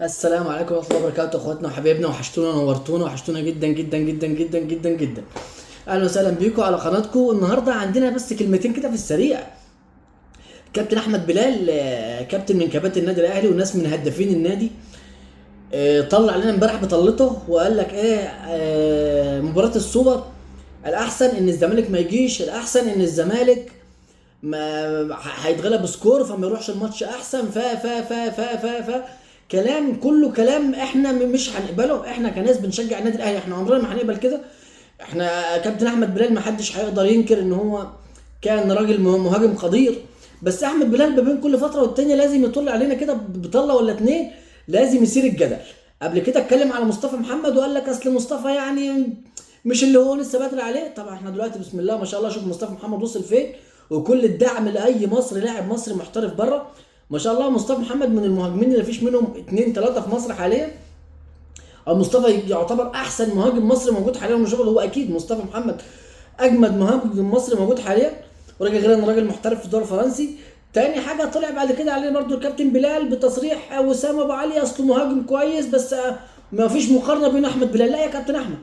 السلام عليكم ورحمة الله وبركاته، اخواتنا وحبايبنا، وحشتونا ونورتونا، وحشتونا جدا جدا جدا جدا جدا جدا. اهلا وسهلا بيكم على قناتكم. النهارده عندنا بس كلمتين كده في السريع. كابتن احمد بلال، كابتن من كباتن النادي الاهلي والناس من هدافين النادي، طلع لنا امبارح بطلته وقال لك ايه، مباراة السوبر الاحسن ان الزمالك ما يجيش، الاحسن ان الزمالك ما هيتغلب score فما يروحش الماتش احسن. ف ف ف ف ف ف كلام كله كلام احنا مش هنقبله. احنا كناس بنشجع النادي الاهلي احنا عمرنا ما هنقبل كده. احنا كابتن احمد بلال ما حدش هيقدر ينكر ان هو كان راجل مهاجم قدير، بس احمد بلال ما بين كل فترة والتانية لازم يطل علينا كده بطلة ولا اتنين، لازم يثير الجدل. قبل كده اتكلم على مصطفى محمد وقال لك اصل مصطفى يعني مش اللي هو لسه بدري عليه. طبعا احنا دلوقتي بسم الله ما شاء الله شوف مصطفى محمد وصل فين، وكل الدعم لاي مصري لاعب مصري محترف بره. ما شاء الله مصطفى محمد من المهاجمين اللي مفيش منهم 2 3 في مصر حاليا، او مصطفى يعتبر احسن مهاجم مصري موجود حاليا. مش هو اكيد مصطفى محمد اجمد مهاجم مصري موجود حاليا، وراجل غير ان راجل محترف في الدوري الفرنسي. تاني حاجة طلع بعد كده علينا برضو الكابتن بلال بتصريح وسام ابو علي اصله مهاجم كويس بس ما فيش مقارنة بين احمد بلال. لا يا كابتن احمد،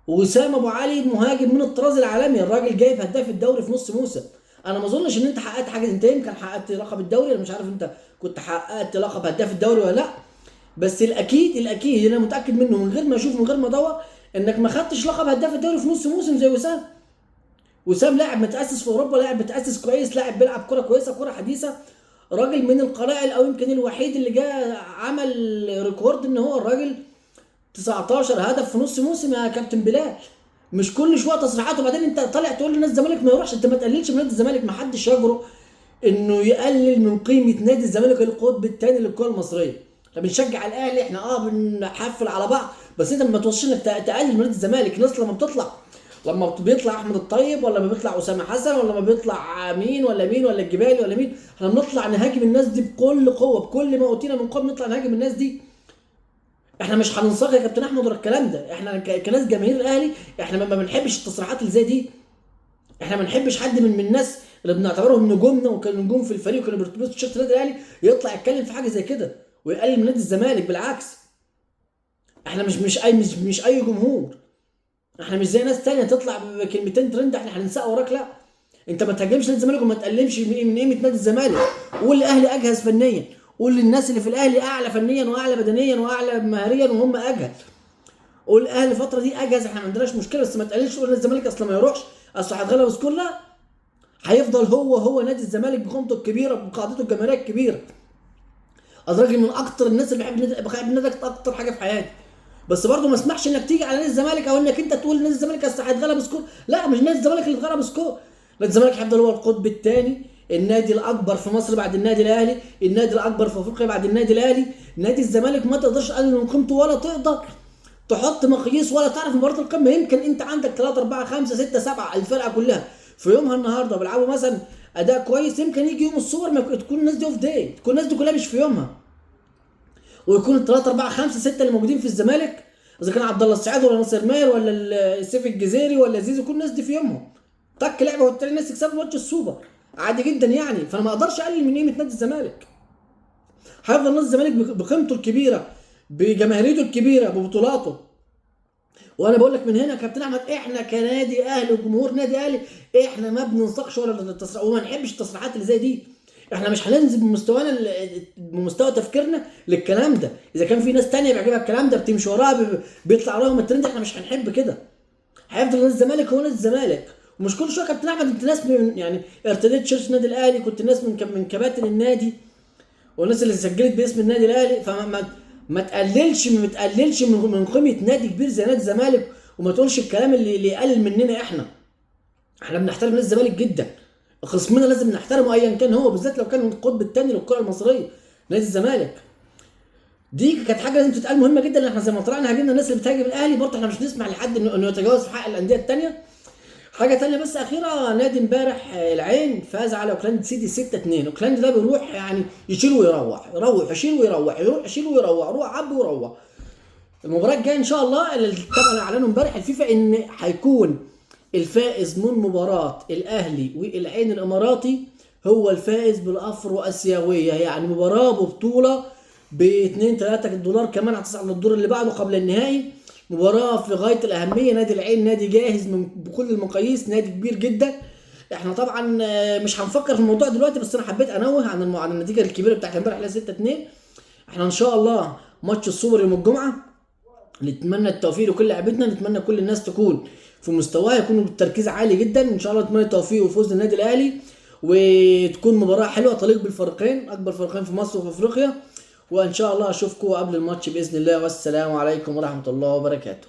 وسام ابو علي مهاجم من الطراز العالمي، الراجل جايب هداف الدوري في نص موسم. انا ما اظنش ان انت حققت حاجة، انت يمكن حققت لقب الدوري، انا مش عارف انت كنت حققت لقب هداف الدوري ولا لا، بس الاكيد الاكيد انا متاكد منه من غير ما اشوف من غير ما ادور انك ما خدتش لقب هداف الدوري في نص موسم زي وسام. وسام لاعب متاسس في اوروبا، لاعب متاسس كويس، لاعب بيلعب كره كويسة، كره حديثه، راجل من القلائل او يمكن الوحيد اللي جه عمل record ان هو الراجل 19 هدف في نص موسم يا كابتن بلال. مش كل شوية تصريحات وبعدين انت طالع تقول للناس الزمالك ما يروحش. انت ما تقللش من نادي الزمالك، ما حدش يجرؤ انه يقلل من قيمة نادي الزمالك القطب الثاني للكرة المصرية. احنا بنشجع الاهلي، احنا بنحفل على بعض، بس انت ما توصلش انك تقلل من نادي الزمالك. الناس لما بتطلع، لما بيطلع احمد الطيب ولا ما بيطلع اسامة حسن ولا ما بيطلع مين ولا مين ولا الجبالي ولا مين، احنا بنطلع نهاجم الناس دي بكل قوة، بكل ما اوتينا من قوة بنطلع نهاجم الناس دي. احنا مش هننساق يا كابتن احمد ورا الكلام ده. احنا كناس جماهير الاهلي احنا ما بنحبش التصريحات اللي زي دي. احنا ما بنحبش حد من الناس اللي بنعتبرهم نجومنا وكانوا نجوم في الفريق وكانوا بيرتبطوا تيشيرت النادي الاهلي يطلع يتكلم في حاجة زي كده ويقلل من نادي الزمالك. بالعكس احنا مش اي جمهور، احنا مش زي ناس تانية تطلع بكلمتين ترند احنا هننساق وراك. لا، انت ما تهاجمش نادي الزمالك وما تقللش من قيمة نادي الزمالك. قول الاهلي اجهز فنيا، قول للناس اللي في الاهلي اعلى فنيا واعلى بدنيا واعلى مهاريا وهم اجهز. قول الاهلي الفترة دي اجهز، احنا ما عندناش مشكلة، بس ما تقللش تقول الزمالك اصل ما يروحش، اصل هيتغلب score. لا، هيفضل هو نادي الزمالك بقيمته الكبيرة بقاعدته الجماهيرية الكبيرة. انا راجل من اكتر الناس اللي بحب النادي اكتر حاجة في حياتي، بس برضه ما اسمحش انك تيجي على نادي الزمالك او انك انت تقول نادي الزمالك اصل هيتغلب score. لا، مش نادي الزمالك اللي اتغلب score. نادي الزمالك هيفضل هو القطب الثاني، النادي الاكبر في مصر بعد النادي الاهلي، النادي الاكبر في افريقيا بعد النادي الاهلي. نادي الزمالك ما تقدرش تقلل من قيمته ولا تقدر تحط مقاييس ولا تعرف مباراة القمه. يمكن انت عندك 3 4 5 6 7 الفرقة كلها في يومها النهارده بيلعبوا مثلا اداء كويس، يمكن يجي يوم السوبر ما تكون الناس دي off day، تكون الناس دي كلها مش في يومها، ويكون 3 4 5 6 اللي موجودين في الزمالك اذا كان عبد الله السعيد ولا ناصر ماهر ولا السيف الجزيري ولا زيزو، كل الناس دي في يومهم تك لعبه وبالتالي الناس تكسبوا ماتش السوبر عادي جدا يعني. فانا ما اقدرش اقلل من قيمة نادي الزمالك. هيفضل نادي الزمالك بقيمته الكبيرة بجماهيريته الكبيرة ببطولاته. وانا بقول لك من هنا يا كابتن احمد، احنا كنادي اهلي وجمهور نادي اهلي احنا ما بننساقش ورا التصريح وما نحبش التصريحات اللي زي دي. احنا مش هننزل بمستوانا بمستوى تفكيرنا للكلام ده. اذا كان في ناس تانية بيعجبها الكلام ده بتمشي وراها بيطلع وراهم الترند، احنا مش هنحب كده. هيفضل نادي الزمالك هو نادي الزمالك. ومش كل شوية كابتن احمد انت ناس من يعني ارتديت شيرت النادي الاهلي، كنت ناس من كباتن النادي والناس اللي سجلت باسم النادي الاهلي، فما ما تقللش من قيمة نادي كبير زي نادي الزمالك، وما تقولش الكلام اللي يقلل مننا. احنا بنحترم نادي الزمالك جدا، خصمنا لازم نحترمه ايا كان هو، بالذات لو كان القطب الثاني للكرة المصرية نادي الزمالك. دي كانت حاجة لازم تتقال مهمة جدا. احنا زي ما طلعنا هاجمنا الناس اللي بتهاجم الاهلي، برضه احنا مش نسمح لحد انه يتجاوز في حق الاندية الثانية. حاجة ثانية بس اخيرة، نادي امبارح العين فاز على اوكلاند سيتي 6-2. اوكلاند ده بيروح يعني يشيل ويروح، يروح يشيل ويروح، يروح يشيل ويروح، روح عب ويروح. المباراة الجاية ان شاء الله اللي طبعا اعلنوا امبارح الفيفا ان هيكون الفائز من مباراة الاهلي والعين الاماراتي هو الفائز بالافرو اسيوية، يعني مباراة ببطولة ب 2 3 دولار كمان هتصعد للدور اللي بعده قبل النهائي. مباراة في غاية الاهمية، نادي العين نادي جاهز من بكل المقاييس، نادي كبير جدا. احنا طبعا مش هنفكر في الموضوع دلوقتي، بس انا حبيت انوه عن النتيجة الكبيرة بتاعت امبارح اللي هي 6-2. احنا ان شاء الله ماتش السوبر يوم الجمعة، نتمنى التوفيق لكل لعيبتنا، نتمنى كل الناس تكون في مستواها، يكونوا بالتركيز عالي جدا ان شاء الله. نتمنى التوفيق وفوز للنادي الاهلي، وتكون مباراة حلوة تليق بالفريقين، اكبر فريقين في مصر وفي افريقيا. وان شاء الله اشوفكم قبل الماتش باذن الله، والسلام عليكم ورحمة الله وبركاته.